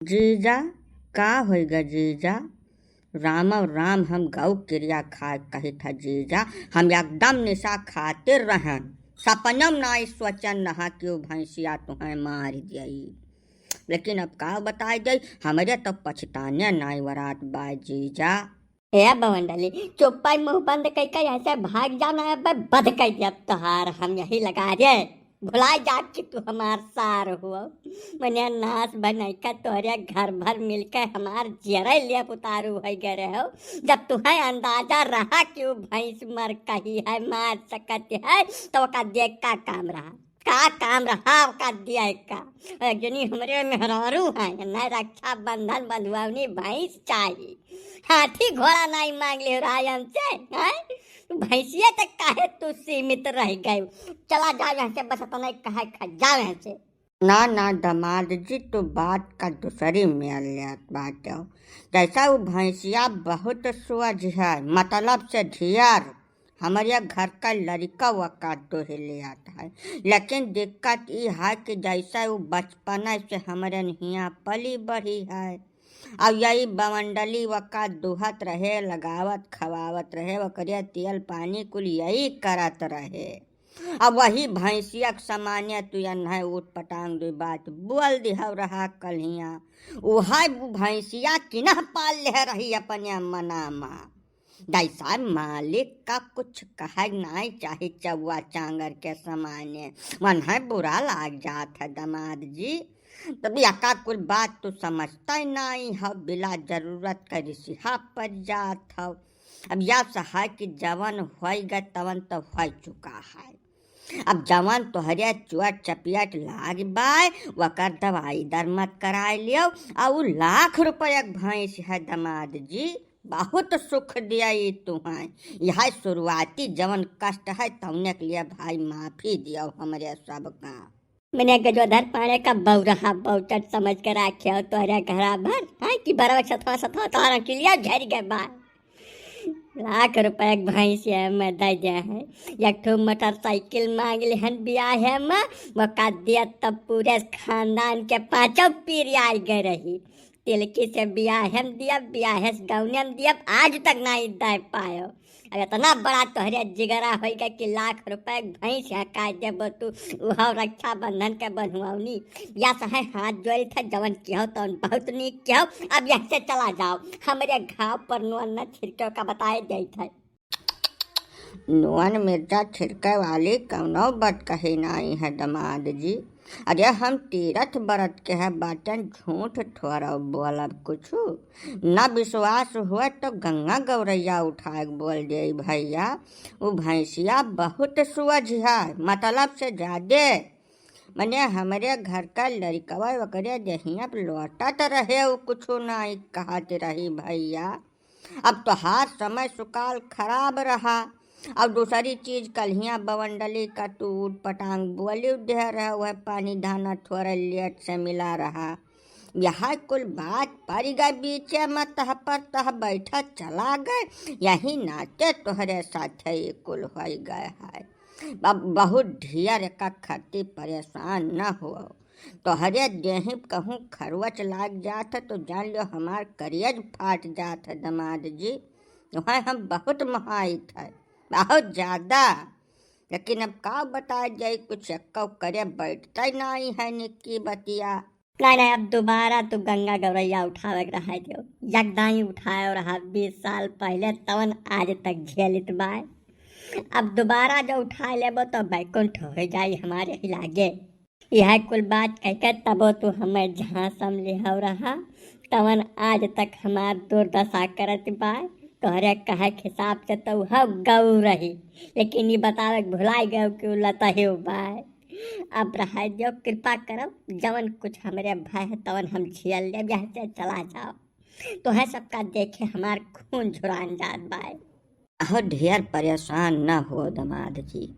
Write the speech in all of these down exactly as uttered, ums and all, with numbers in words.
जीजा, का होइगा जीजा? राम राम, हम गौ किरिया खाए कही था जीजा, हम एकदम निशा खातिर रहन, सपनम नाई सोचन रहा कि वो भैंसिया तुहें मार जाई। लेकिन अब का बताई जाई, हमरे तो पछताने नाई वरात बा जीजा। ए बवंडली, चुप्पा मुंह बंद कई के ऐसे भाग जाना है, बे बद कई दिया तोहार हम यही लगा रे। भुला जा कि तू हमार सार हो। मने नास बनाई का तोहरे घर भर मिलके हमार जियरे ले उतारू हो गए रहे हो। जब तुहें अंदाजा रहा कि वो भैंस मर कही है, मार सकत है, तो ओका देख का काम रहा? का काम रहा ओका दिया का? एक जनी हमरे मेहरारू है, न रक्षाबंधन बंधुआवनी भैंस चाही, हाथी घोड़ा नहीं मांग ले रहा हमसे, हैं? भैंसिया तक काहे तू सीमित रह गए? चला जाओ यहाँ से, बस इतना ही कहा खा जाओ यहाँ से। ना ना दमाद जी, तू बात का दूसरी मेल लेत बाटे। जैसा वो भैंसिया बहुत सोझ है, मतलब से ढियर, हमरे घर का लड़का वका दोहे ले आता है। लेकिन दिक्कत ई है कि जैसे वो बचपन से हमरे हियाँ पली बढ़ी है, अब यही बवंडली वका दुहत रहे, लगावत खवावत रहे, ओकरे तेल पानी कुल यही करत रहे। अब वही भैंसिया के समाने तू यन्हे ऊट पटांग दुई बात बोल दिहव रहा कल्हिया। उहे भैंसिया किनह पाल ले रही अपने मनामा। जैसा मालिक का कुछ कहे नाई चाही चौवा चांगर के समाने, मन है बुरा लाग जात है दमाद जी। तब यका कुल बात तू समझता ही नाई हो, बिला जरूरत का रिसिहा पर जात हो। अब या सहाय कि जवन होई गए तवन तो हो चुका है। अब जवन तोहरे चोट चपियट लाग बाय, वकर दवाई दर मत कराए लियो। आ उ लाख रुपया के भैंस है दमाद जी, बहुत सुख दिया ई तुहें। यह शुरुआती जवन कष्ट है तौने के लिए भाई माफी दियो हमरे सबका। मने गजोधर पाणे का बौरहा बौचट समझ के राखे हो तोहरे घरा भर, हाँ, कि बरवा सतवा सतवा तोहरा के लिए झर गए बा। लाख रुपया के भैंस है मैं दे दे है, एक ठो मोटरसाइकिल मांग लिहन बियाहे में, वो का दिया तब पूरे खानदान के पांचों पीढ़ी आइ गए रही। तिलकी से बियाहे में दिया, बियाहे से गौने में दिया, आज तक नहीं दे पायो। अब इतना बड़ा तोहरे जिगरा होइगा कि लाख रुपया के भैंस हकाय देबो तू, उहो रक्षाबंधन के बन्हुआवनी। या सहाय हाथ जोड़ी था, जवन किहो तवन बहुत नीक किहो। अब यहाँ से चला जाओ, हमरे घाव पर नून न छिड़के का बताए देत है। नून मिर्चा छिड़के वाली कौनो बत कही नाई है दमाद जी। अरे हम तीरथ बरत के है बाटन, झूठ थोड़ा बोलब कुछु। न विश्वास हुआ तो गंगा गौरैया उठाए के बोल दे भैया, उ भैंसिया बहुत सोझ है, मतलब से जादे। मने हमरे घर का लड़कवा ओकरे देहिया पे लौटत रहे, उ कुछु नाई कहत रही भैया। अब तोहार समय सुकाल खराब रहा। अब दूसरी चीज, कल्हिया बवंडली का तू ऊट पटांग बोली दे रहा, वह पानी धाना थोड़ा लेट से मिला रहा। यह कुल बात पड़ गए बीचे में, तह पर तह बैठा चला गए। यही नाते तोहरे साथे ये कुल हो गए है। अब बहुत ढेर का खातिर परेशान न हो। तोहरे देही कहूँ खरवच लाग जात है तो जान लियो हमार करेज फाट जात है दमाद जी। तुहें हम बहुत मोहाइत है, बहुत ज्यादा। लेकिन अब का बताए जाई, कुछ एक्को करे बैठता ही नाई है निक्की बतिया। नहीं नहीं, अब दोबारा तू गंगा गौरैया उठावे के रहा दियो, यकदाई उठाए रहा बीस साल पहले, तवन आज तक झेलित बाय। अब दोबारा जो उठाए लेबो तो बैकुंठ हो जाई हमारे ही लागे। यह कुल बात कह के तबो तू हमें जहाँ समझे हो रहा, तवन आज तक हमार दुर्दशा करत बा। तोहरे कहे के हिसाब से तो वह गऊ रही, लेकिन ये बतावे के भुलाई गयो कि उ लतहे बा। अब रह दियो, कृपा करो, जवन कुछ हमरे भय है तवन हम झेल लेब, यहाँ से चला जाओ। तोहे सबका देखे हमार खून झुरान जात बा। अहो ढेर परेशान न हो दमाद जी,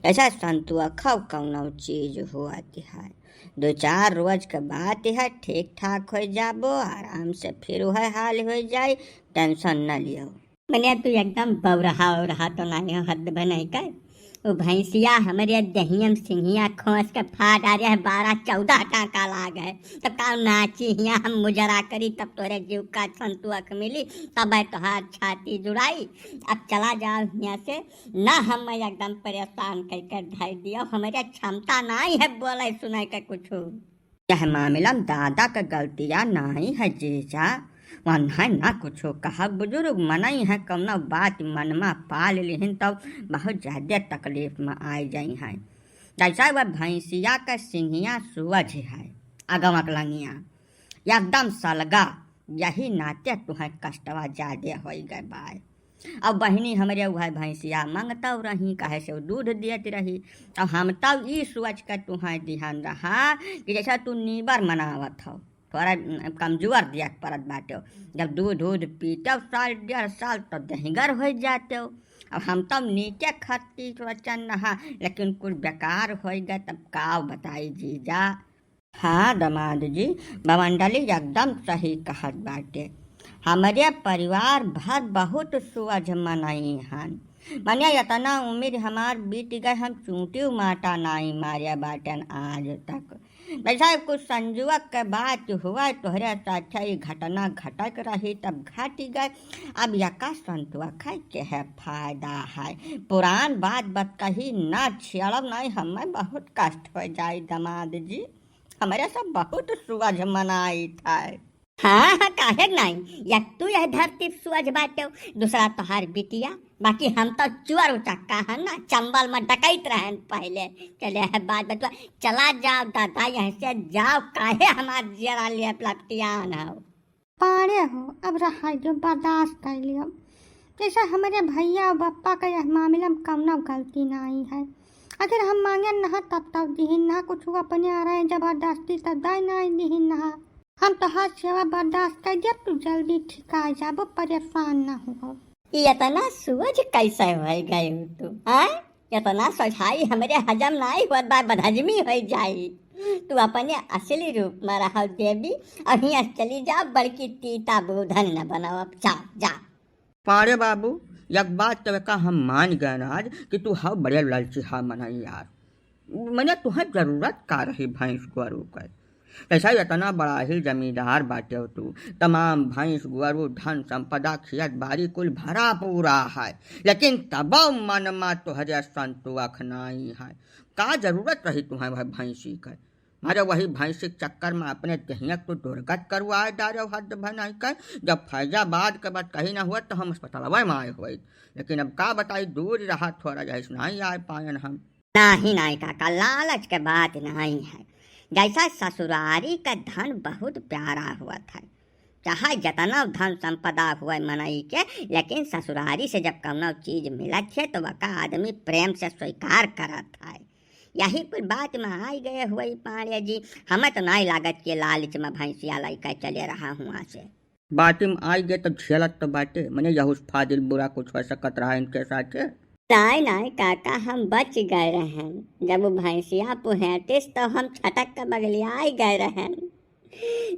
ऐसा संतुआ खाओ कौनो चीज होत है, दो चार रोज के बात है, ठीक ठाक हो जाबो, आराम से फिर वह हाल हो जाई, टेंशन न लियो। मने तू एकदम बौरहा औरहा तो नहीं हो, हद भनई का। उ भैंसिया हमरे देहियम सिंहिया खोस के फाड़ डारे है, बारह चौदह टाँका लाग है। तब का नाची हियाँ हम मुजरा करी, तब तोरे जीव का संतोख मिली, तब तोहार छाती जुड़ाई। अब चला जाओ हियाँ से, ना हम एकदम परेशान कइके धइ दियो, हमरे क्षमता नाहीं है बोले सुने के कुछ। यह मामला में दादा के गलतिया नाहीं है जीजा, वन्है ना कुछो कहा, बुजुर्ग मनई है, कौनो बात मन में पाल लिहिन तब बहुत ज्यादा तकलीफ में आइ जाई है। जैसा वह भैंसिया के सिंहिया सुअझ है, अगवा के लंगिया एकदम सलगा, यही नाते तुहैं कष्टवा ज्यादा होइ गए बाय। अब बहिनी हमरे उहै भैंसिया मंगतौ रही, काहे से उ दूध दियत रही। अब हम तब ई सोच के तुहैं दिहन रहा कि जैसे तू नीबर मनावत हौ, थोड़ा कमजोर दिया के परत बाटे। जब दूध उध पीते साल डेढ़ साल तो दहिगर होइ जाते। अब हम तब नीचे खत्ती वचन रहा, लेकिन कुल बेकार होइ गए। तब का बताई जीजा। हाँ दमाद जी, बमंडली एकदम सही कहत बाटे। हमरे परिवार भर बहुत सुअझ मनई हन। मने इतना उम्र हमार बीत गए, हम चूंटी माटा नाई मारे बाटन आज तक। वैसा कुछ संजुअक के बात हुआ, तोहरे साथे ई घटना घटक रही तब घट गए। अब यका संतोख है के है फायदा है। पुरान बात बतकही ना छेड़ब नाई, हमें बहुत कष्ट हो जाई दमाद जी। हमरे सब बहुत सुअझ मनाइत है। हाँ, हाँ, काहे नाई? या तू यह धरती पे सुअझ बाटे, दूसरा तोहार बिटिया, बाकी हम तो चुअर उचक्का है ना, चंबल में डकैत रहन पहले। चले है बात बतुआ, चला जाओ दादा, यहाँ से जाओ, काहे हमार जियरा लिए लपटियान हो? पाड़े हो, अब रहाई दियो, बर्दाश्त कर लियो। जैसे हमरे भैया और बप्पा का यह मामला में कौनो गलती नाई है। आखिर हम मांगे नहा तब तब दिहिन नहा, कुछ अपने आ रहे जबरदस्ती तब दाई नाई दिहिन नहा। हम तोहार सेवा बर्दाश्त कर दिया, तू जल्दी ठिका जाबो, परेशान ना हो। ई इतना सुअझ कैसे हो गए तू, हाँ? इतना सोझाई हमरे हजम नाई होत बा, बदहजमी हो जाई। तू अपने असली रूप में रहो देवी, और हियाँ चली जाओ, बड़की तीता बोधन न बनाओ, अब जा, जा। पाड़े बाबू, एक बात तो का हम मान गए आज कि तू हव बड़े लालची हा मनई यार। मने तुहे जरूरत का रही भैंस गोरू के? ऐसा इतना बड़ा ही जमींदार बाटे हो तू, तमाम भैंस गोरू धन संपदा खेत बाड़ी कुल भरा पूरा है, लेकिन तबो मन मा तोहरे संतोख नाई है। का जरूरत रही तुहे वह भैंसी के? मारे वही भैंसी के चक्कर में अपने देहिया को दुर्गत करवाए डारे हद भनाई के। जब फैजाबाद के बात कही ना हुआ तो हम अस्पतालवा में आए हुए, लेकिन अब का बताई, दूर रहा थोड़ा जैसे नहीं आए पायन हम। नाही नाही काका, लालच के बात नहीं है। जैसा ससुरारी का धन बहुत प्यारा हुआ था, चाहे जितना धन संपदा हुए मनई के, लेकिन ससुरारी से जब कौनो चीज मिलत है तो वका आदमी प्रेम से स्वीकार करत है। यही कुल बात में आई गए हुए पांड़े जी। हमें तो नहीं लागत कि लालच में भैंसिया लइके चले रहा हुआ से। बाटी में आई गए तो झेलत तो बाटे, मने यहूस फाजिल बुरा कुछ हो सकत रहा इनके साथे। नाई नाई काका, हम बच गए रहन। जब वो भैंसिया पुहेटिस तो हम छटक के बगलियाई गए रहन,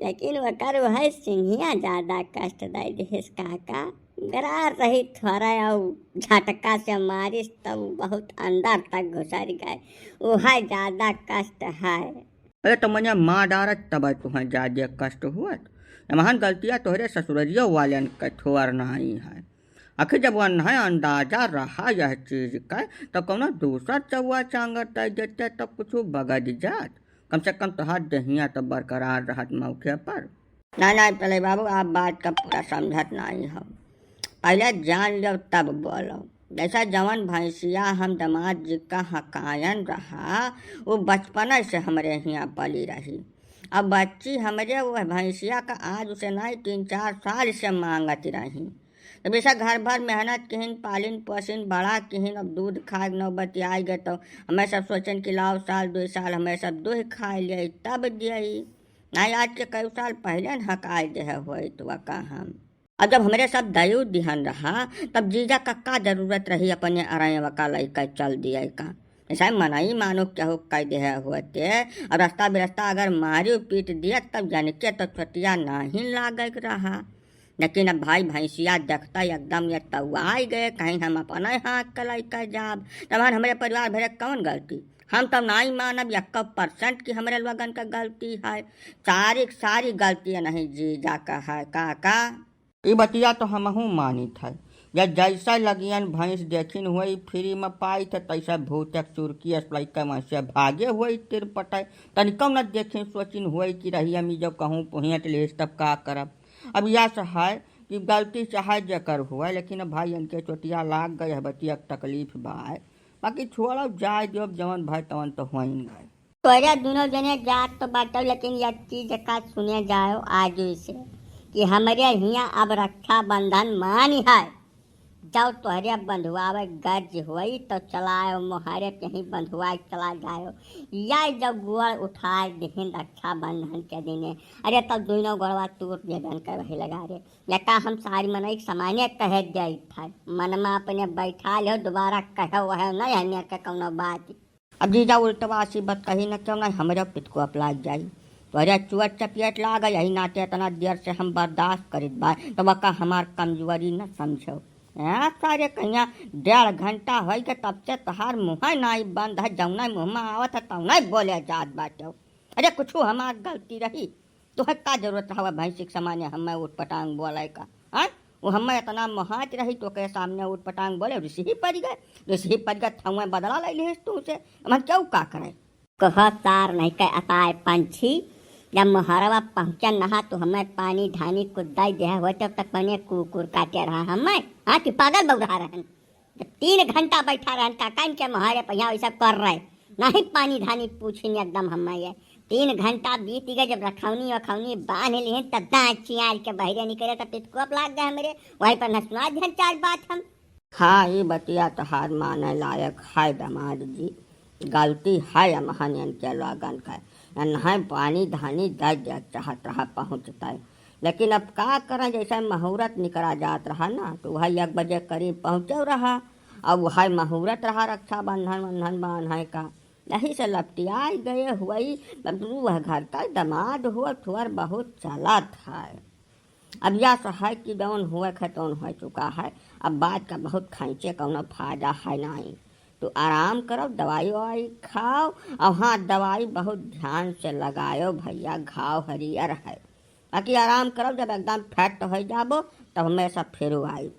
लेकिन वकर वह सिंहिया ज्यादा कष्ट दे दिहिस काका। गरार रही थोड़ा और झटका से मारिस तब बहुत अंदर तक घुसर गए, वह ज्यादा कष्ट है। अरे तो मने मार डारत तब तुहें ज्यादा कष्ट हुअत। एमहन गलतिया तोहरे ससुररियो वालन के थोर नाई है। आखिर जब वन्है अंदाजा रहा यह चीज का, तो कौनो दूसर चौवा चांगर तय देते तो कुछ बगज जात। कम से कम तोहार देहिया तो बरकरार रहत मौके पर। ना ना पहले बाबू, आप बात का पूरा समझत नाई हो। पहले जान लो तब बोलो। जैसा जवन भैंसिया हम दामाद जी का हकायन रहा, वो बचपन से हमरे हियाँ पली रही। अब बच्ची हमरे वो भैंसिया का आज उसे नाई तीन चार साल से मांगत रही। तब ऐसा घर भर मेहनत किहिन, पालिन पोसिन, बड़ा किहिन। अब दूध खाए के नौबत आई गए तो हमें सब सोचन कि लाओ साल दो साल हमें सब दूध खाए लिए तब दिए। नाई आज के कई साल पहले न हकाए दे होई तो का हम। अब जब हमरे सब दयू दिहन रहा, तब जीजा का का जरूरत रही अपने अरयवा का लइके चल दिए का? ऐसा मनई मानो केहू कह दे होते, अब रास्ता बिरास्ता अगर मारी पीट दिया, तब जन के तो चोटिया नाहीं लागे के रहा। लेकिन अब भाई भैंसिया देखता एकदम ये तौआई गए, कहीं हम अपने हाथ का लइका जाब, तब हमरे परिवार भरे कौन गलती? हम तब नाई मानब यक्को परसेंट कि हमरे लोगन का गलती है। सारी क सारी गलती नहीं जीजा का है काका। ई बतिया तो हमहू मानित है। या जैसा लगियन भैंस देखिन हुई फ्री में पाई थे, तैसा भूतक चुरकी अस लइका वहाँ से भागे हुई तिरपटे। तनिको न देखिन सोचिन हुई कि रही हम ई जब कहूँ पुहियत लेस तब का करब। अब यस है कि गलती चाहे जेकर हुए, लेकिन अब भाई इनके चोटिया लाग गए है, बतिया के तकलीफ बा। बाकी छोड़ो, जाए जो, अब जवन भय तवन तो होइन गए। तोरे दुनो जने जात तो बाटो, लेकिन यह चीज का सुने जाओ आजू से कि हमरे हियाँ अब रक्षाबंधन मानी है। जब तोहरे बंधुआवे गर्ज होई तो चलायो मोहरे के ही बंधुआ चला जायो। या जब गोड़ उठाए दिहिन रक्षाबंधन के दिने, अरे तब दुनो गोड़वा तूर देबन के वही लगा रे। या का हम सारी मनई के समाने कहे जाइत है, मनमा अपने बैठा लियो, दोबारा कहे वहे नहीं हमें के कौनो बात। अब जीजा उल्टवा सी बात कही न क्यों नहीं, हमरे पितको अपलाग जाई। तोहरे चुअट चपियट लाग, यही नाते इतना देर से हम बर्दाश्त करित बा, तो वका हमार कमजोरी न समझो। हाँ, सारे कहिया डेढ़ घंटा होई के तब से तोहार मुँह नाई बंद है, जौना मुँह में आवत है तौना बोले जात बाटे। अरे कुछ हमार गलती रही, तोहे का जरूरत हवा भैंसी के समाने हमें उटपटांग बोले का? हाँ, वो हमें इतना मोहात रही तो के सामने उटपटांग बोले, रिसही पड़ गए, रिसही पड़ गए, थौए बदला ले लिहिस तू से, हम क्यों का करे? कह सार नहीं के अताए पंछी, जब मोहरवा पहुँचन नहा तो हमें पानी धानी कुछ दे दे हो, तब तक मने कुकुर काटे रहा हमें, हाँ कि पागल बौरा रहन। जब तीन घंटा बैठा रहन काका इनके मोहरे पर यहाँ वैसा कर रहे, नहीं पानी धानी पूछिन एकदम हमें ये। तीन घंटा बीत गए, जब रखौनी वखौनी बांध लिहिन तब दाँत चियार के बहरे निकले तब पितको अपलाग गए हमरे, वहीं पर न सुना दिहन चार बात हम। हाँ, ई बतिया तोहार माने लायक है दामाद जी, गलती है अमहन इनके लोगन का, नहीं पानी धानी दे दे चाहत रहा पहुँचते, लेकिन अब का करें, जैसे मुहूर्त निकला जात रहा ना, तो वह एक बजे करीब पहुँचे रहा। अब वह मुहूर्त रहा रक्षाबंधन वंधन बांधे का, यही से लपटियाई गए हुई। अब वह घर का दामाद हुआ थोड़ बहुत चलत है। अब यह है कि जौन हुए है तौन हो चुका है, अब बात का बहुत खींचे कौनो फायदा है नहीं। तो आराम करो, दवाई ववाई खाओ, और हाँ, दवाई बहुत ध्यान से लगायो भैया, घाव हरियर है। बाकी आराम करब, जब एकदम फिट हो जाबो तब हमें सब फेरू आई।